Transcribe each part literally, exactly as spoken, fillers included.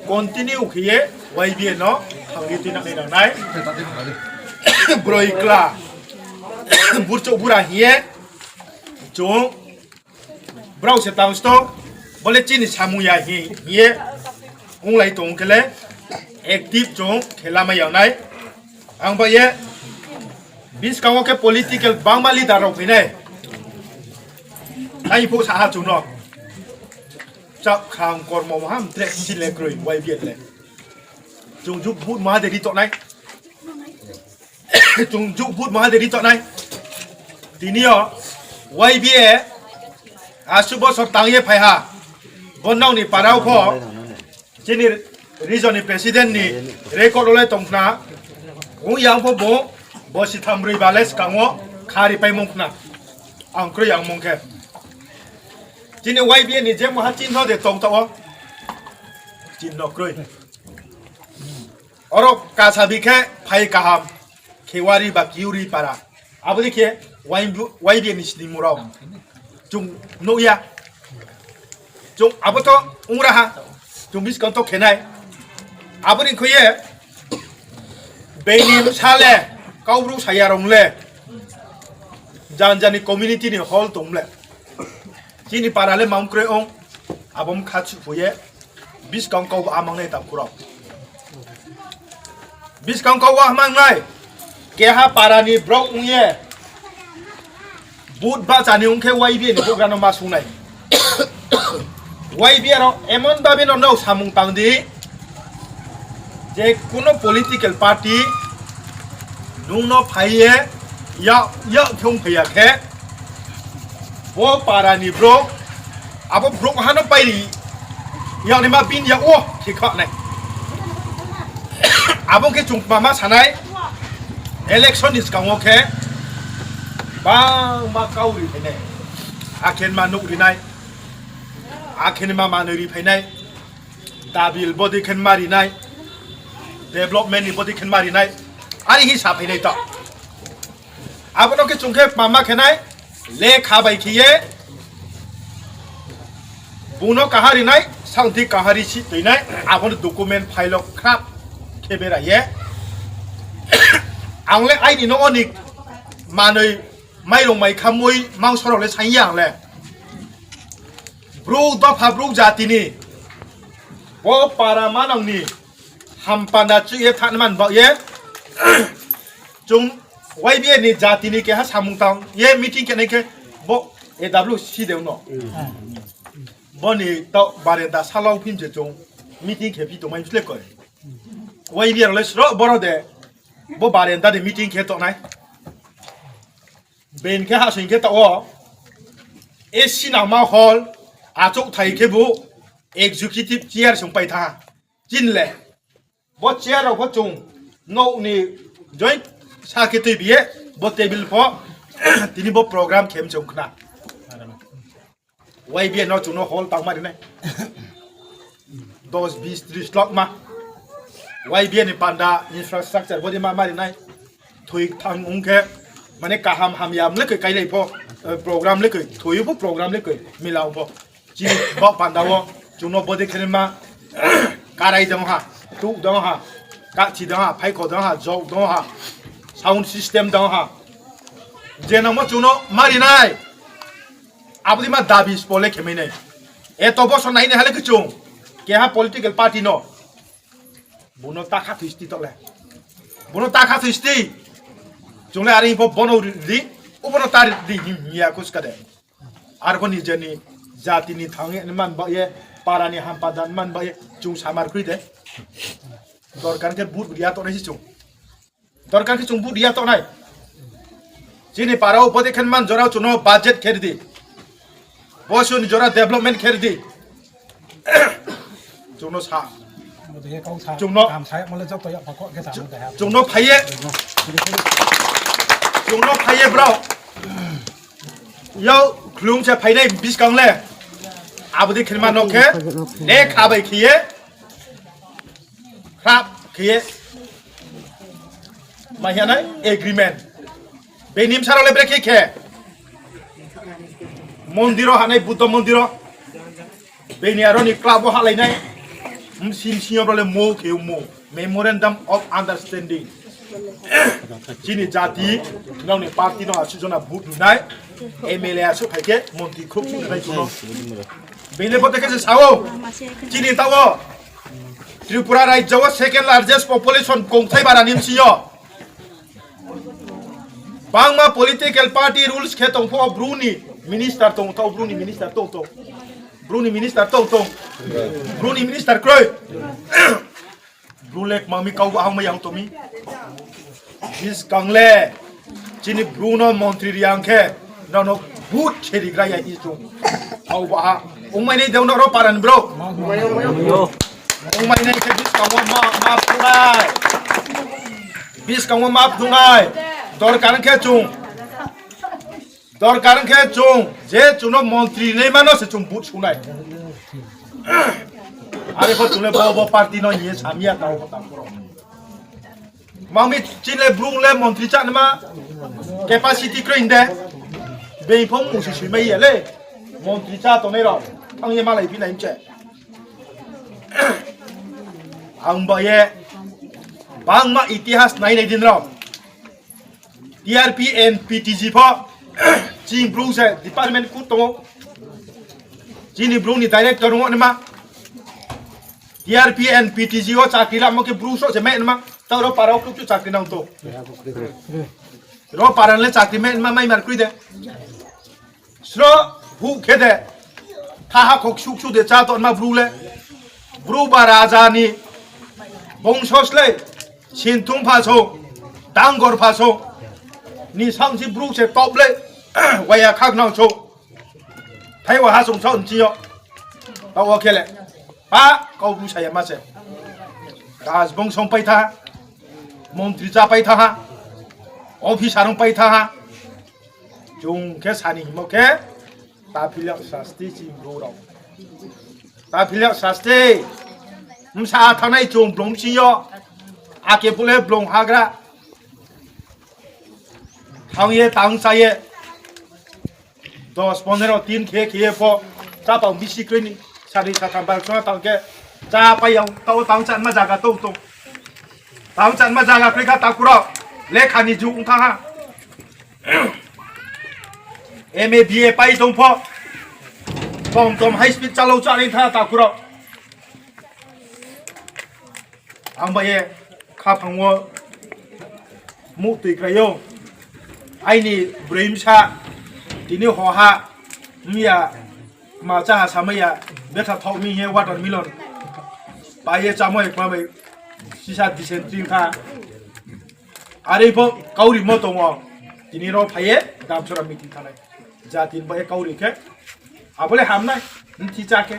Continue khe ye Y B A no thang ye tuinang nai nang nai. Broi kla. Burchouh bura hing ye. Chung brao se tang sto, bo le chini samung ya hing ye onglai tong khe le active chung khe lamai yag nai. Ang ba ye buskang wo khe political bangma leader rao phai nai. Nai phuh sa ha chung no. Chap khang kormo maham tre si le kroi Y B A le. Chung juk vote maha de ri tongnai. Chung juk vote maha de ri tongnai. Tini yo Y B A asuh bosor tang ye phai ha. Bo nrao ni para wo pho chini region ni president ni record wo le tong khna. Ong yang pho bo, bo sitham broi ba le skang wo khari paimung khna. Ang kroi yang mung khe. Chini Y B A ni je maha chinno de tong taoh wo. Chinno kroi. Oro kasabi khe phai kaham, khewari ba kiuri para. Abo dei khe Y B A ni sningmung rao chung nuh ya. Chung abo to ongra ha, chung buskang to khe nai. Abo ni khui ye, beini bsa le, Kaubru saya rong le, janja ni community ni hall tong le. Chini para le mang kroi ong, abo mkha chuh phu ye, buskang kau amang nai tang khurao. Buskang kau amang nai, keha para ni brouh ong ye, vote bahcha ni ong khe Y B A ni houhgra no ma sung nai. Y B A rao emon babe no nrao samung tang di, je kuno political party nung no phai ye, yak, yak khe ong phai ya khe, bo para ni brouh, abo brouhha no pairi yag naima bini yak wo khe kha nai. Abo khe chung kmama sa nai, election ni skang wo khe bangma kau ri phai nai. Akhe ma nouh ri nai, akhe ma manoi ri phai nai, dabil bodei khe ma ri nai, development ni bodei khe ma ri nai, are hing sa phai nai ta. Abo no khe chung khe kmama khe nai, lekha bai khe ye, bung no kaha ri nai, saothi kaha ri si toi nai, abo no document file wo khrap khe bera ye. Ang le aini no oni manoi mairong mai khamui mangso rao le saing ye ang le. Brouh dopha brouh jati ni, bo para manang ni, hampanda chuh ye thanng man baoh ye, chung Y B A ni jati ni keha samung tang ye meeting khe nai khe, bo A W C de no. Bo ni taoh barenda salau phim se chung meeting khe phi tongmai sle koi. Y B A rao le sro boro de, bo barenda de meeting khe tongnai. Being khe hahsoing khe taoh wo, A C nangma hall, achouhthai khebu executive chair se ong pai thanng ha. Chini le, bo chair rao pho chung, nouh ni join sa khe tuibi ye, bo table pho, tini bo program khe mse ong khna. Y B A no chung no hall tangma ri nai. Dos, bis, tris lakh ma. Y B A ni panda infrastructure bodei ma ma ri nai. Thoi thang ong khe, mane kaham hamya mle koi kailai pho, program le koi, thoi pho program le koi, mila ong pho. Chini baoh panda wo, chung no bodei khe ma, karai dong ha, tuh dong ha, kahthi dong ha, phaikho dong ha, jok dong ha, sound system dong ha. Je nangmo chung no ma ri nai. Abo dei ma dabi spo le khe mai nai. Eto bosor nai nai ha le khe chung. Keha political party no. Bung no ta kha thoi sti to le. Bung no ta kha thoi sti. Chung le are pho bono ri, ubo no ta ri hing ya khuska de. Arpho ni je ni jati ni thang ye man ba ye, para ni hampa dan man ba ye, chung samar kroi de. Dorkar khe vote ri ya tongnai se chung. Dorkar khe chung vote ri ya tongnai. Chini para wo bodei khe man jora chung no budget khe ri di. Bosu ni jora development khe ri di. Chung no sa. Chung no phai ye. Chung no phai ye brao. Yao khlum se phainai buskang le. Abo dei khe man no khe. Lekha bai khe ye. Khrap khe ye. Ma hing nai agreement. Being ni bsa rao le brekhe khe. Mondir wo hanai Buddha mondir wo. Being ni aro ni club wo halai nai. Msi msing yo bro le mo khe mo. Memorandum of Understanding. Chini jati, nrao ni party no asuh jona vote rinai, M L A asuh phai khe, montri khrouh suh rinai chung no. Bini bo de khe se sao, chini taoh wo, Tripura rajya wo second largest population kongthai bara ni msing yo. Bangma political party rules khe tong pho, Bru ni minister tong tong, Bru ni minister tong tong. Bru ni minister tong tong. Bru ni minister kroi. Bru le kmang mi kau ba hang mai yang tong mi. Buskang le. Chini Bru no montri ri ang khe. Nrao no vote se rigra ya hing chung. Kau ba ha. Ongmai nai de nrao ro para ni bro. Ongmai nai khe buskang wo ma, ma phunai. Buskang wo ma phunai. Dorkar khe chung. Dorkar khe chung, je chung no montri naima no se chung vote sunai. Are pho chung le bo, bo party no hing ye sami ya tao, tao pho ro. Mangmi chini le Bru le montri chá naima capacity kroi de. Being pho mung si sui mai ya le. Montri chá tongnai rao. Ang ye malai phi nai mche. Ang ba ye. Bangma itihas nai nai din rao. T R P and P T G pho, chini Bru se department kut tong ou. Chini Bru ni director ong naima. T R P and P T G wo chakri lamo khe Bru so se mai naima. Tao ro para wo kuk chu chakri nang to. Ro para le chakri mai naima mai mar kroi de. Sro hu khe de, thaha khok suk suk de chá tongma Bru le. Bru ba raja ni bongso slei, sinthung pha song, dangor pha song, ni sangsi Bru se top le, waya khak nang song. Thai wa ha song song chi yo. Tao wo khe le. Pa, kau Bru sa ya ma se. Rajbongso pai tha ha. Montri chá pai tha ha. Officer pai tha ha. Chung khe sani himo khe, ta philiak sasti chini Bru rao. Ta philiak sasti. Bsa thanai chung blong bsing yo. Ake phuh le blong hagra. Thang ye tang chá ye. Dos pondro din khe khe ye pho. Chá tang bisi kroi ni. Sari satham bar song tang khe. Chá pai yang tao tang chá ma zaga tong tong. Tang chá ma zaga kroi kha takhu rao. Lekha ni jug ong tha ha. M A B A pai tong pho. Tom tom high speed chalao chá ni tha takhu rao. Ang ba ye khaphang wo muhtoi krai ou. Aini broi bsa tini hoha mya ma chá ha samai ya betha thaoh mi ye watermelon. Pai ye chámo ye kma bai sisa dysentery tha. Are pho kaurimo tong ou. Tini ro phai ye Damsora meeting thanai. Jati ni ba ye kauri khe. Abo le hamnai. Bthi chá khe.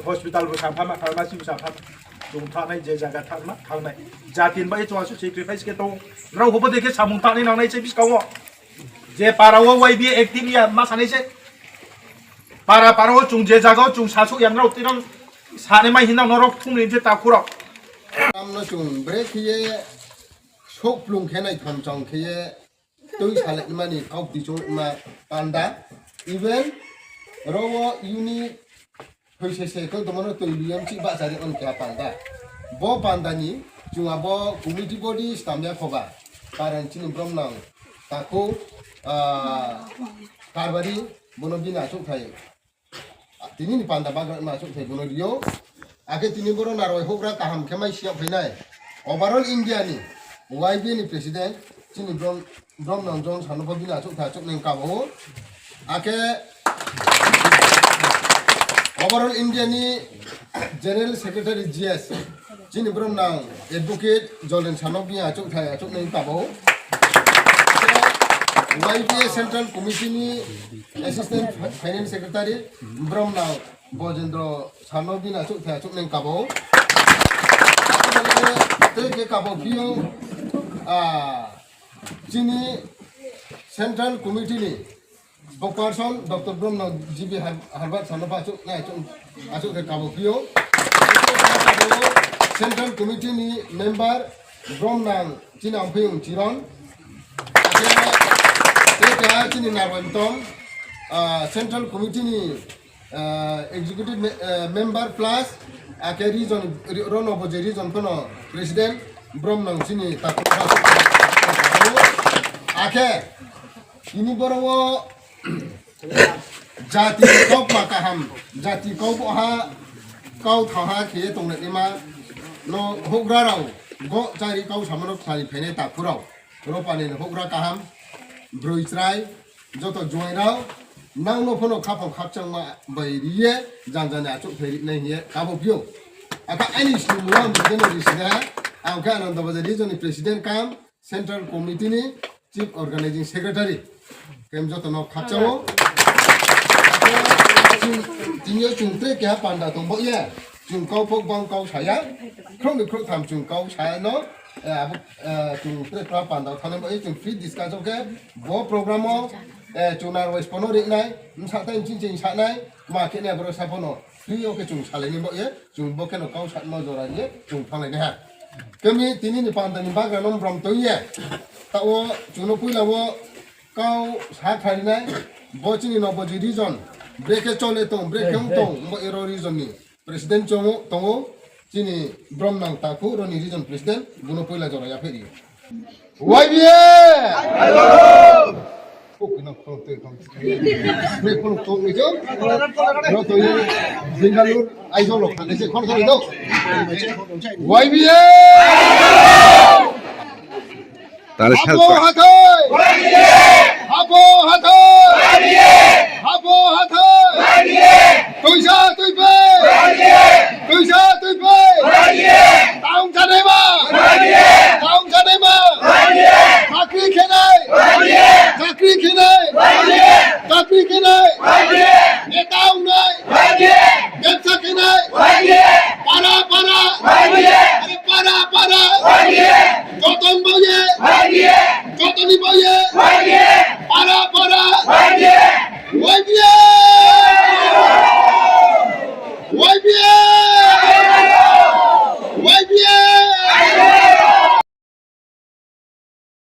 Hospital bo sampha ma, pharmacy bo sampha ma. Chung thanngnai je zaga thanngma, thanngnai. Jati ni ba ye chung asuh sacrifice khe tong ou. Nrao pho bo dei khe samung tangnai nangnai se buskang wo. Je para wo Y B A active ya ma sanai se. Para para wo chung je zaga wo chung sasuh ya nrao tini sanai mai hing nang no rao phung ni je takhu rao. Ram no chung bre khe ye souhplung khe nai thamchang khe ye tui salai mani kaukti chung ma panda. Even ro wo uni thoi se se khe tongmo no tui liyam chih bahcha ri on khe panda. Bo panda ni chung abo committee body stam ya khoba. Parang chini brom nang takhu, ah, Karbari bono bini achouhthai. Tini ni panda bagra ma achouhthai bono ri ou. Akhe tini boro naroi houhgra kaham khe mai siyag phainai. Overall India ni Y B A ni president chini brom, brom nang John Sano pho bini achouhthai achouhnai kaba ou. Akhe overall India ni general secretary G S chini brom nang advocate Jolen Sano bini achouhthai achouhnai kaba ou. Akhe Y B A central committee ni assistant finance secretary brom nang Bojendro Sano bini achouhthai achouhnai kaba ou. Tei khe kaba phi ou, ah, chini central committee ni spokesperson Doctor brom nang G B Har-, Harbat Sano pho achouhnai achouh, achouh khe kaba phi ou. Central committee ni member brom nang chini Amphoiyong Chiron. Akhe tei khe chini Narwai Mtom, ah, central committee ni ah, executive me-, ah, member plus Akhe region, ri-, ro Nobojoy region pho no president, brom nang chini takhu. Akhe, tini boro wo jati ni kau ma kaham, jati kau bo ha, kau tha ha khe ye tongnai ni ma, no houhgra rao, go chari kau samo no khnari phainai takhu rao. Ro panda ni houhgra kaham, broi chrai, joto juai rao, nang no pho no khaphang khakchangma bai ri ye, janja ni achouhthai ri nai hing ye kabo phi ou. Akhe aini snimung ang bujeno ri sina, ang khe Ananda Bazar region ni president kam, central committee ni chief organizing secretary. Khe joto no khakchang ou. Tini yo chung tre keha panda tong bo ye. Chung kau pho bang kau sa ya. Khrouh ni khrouh tham chung kau sa no. Eh, abo, eh, chung tre pra panda thanng nai bo ye chung free discussion khe bo program wo, eh, chung narwai spo no ri nai, bsa tai ching ching sa nai, ma khe nai boro sa pho no free yo khe chung salai ni bo ye, chung bo khe no kau sa no jora ye, chung phanglai nai ha. Khe mi tini ni panda ni bagra no brom tong ye. Taoh wo chung no poila wo kau sa kha ri nai, bo chini Nobojoy region, brekhe chole tong, brekhe ong tong, bo ero region ni president chung tong ou, chini brom nang takhu, ro ni region president, bo no poila jora ya phe ri. Y B A! Ro to ye Bangalore, Aizawl rao khanai se khoroksa ni do. Y B A! Hapho hathái! Hapho hathái! Hapho hathái! Tuisa tuipai! Tuisa tuipai! Taung sanaima! Chakri khenai! Chakri khenai! Chakri khenai! Neta ongnai! Bebsa khenai! Para para! Para para! Joto ni bo ye! Joto ni bo ye! Para para!